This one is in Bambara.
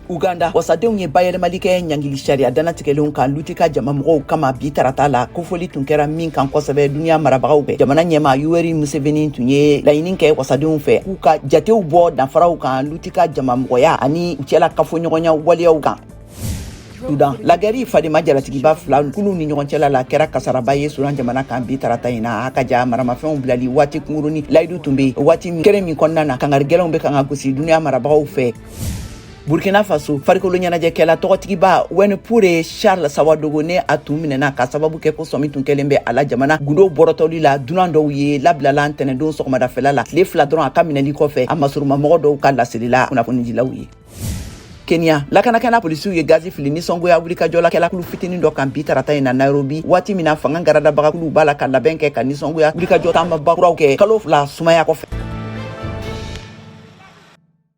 Uganda, wasadenw ye bayɛlɛmali kɛ ɲangili sariya dannatigɛlenw kan luti ka jamamɔgɔw kama bi tarata la. Kofɔli tun kɛra min kan kosɛbɛ duniɲa marabagaw fɛ, jamana ɲɛma Yoweri Museveni tun ye laɲini kɛ wasadenw fɛ k'u ka jatew bɔ danfaraw kan luti ka jamamɔgɔya ani u cɛla kafoɲɔgɔnya waleyaw kan. Sudan, lagɛri fadima jalatigiba fila kuluw ni ɲɔgɔn cɛla la kɛra kasaraba ye Sudan jamana kan bi tarata in na. A ka ja maramafɛnw bilali waati kunkuruni layidu tun be waati kelen min kɔnɔna na, kangari gɛlɛnw be kan ka gosi duniɲa marabagaw fɛ. Burkina Faso, farikolo ɲɛnajɛkɛla tɔgɔtigiba Wɛnpure Charles Sawadogo, ne a tun minɛna ka sababu kɛ ko sɔmi tun kɛlen bɛ a la jamana gundow bɔrɔtɔli la dunan dɔw ye, labilala ntɛnɛndon sɔgɔmadafɛla la, tile 2 dɔrɔn a ka minɛli kɔfɛ, a masurumamɔgɔ dɔw ka laseli la kunnafonidilaw ye. Kenya, lakanakɛla polisiw ye gazi fili nisɔngoya wulikajɔlakɛla kulu fitinin dɔ kan bi tarata in na Nairobi, waati min na fanga garadabagakuluw b'a la ka labɛn kɛ ka nisɔngoya wulikajɔ taamaba kuraw kɛ kalo 2 sumaya kɔfɛ.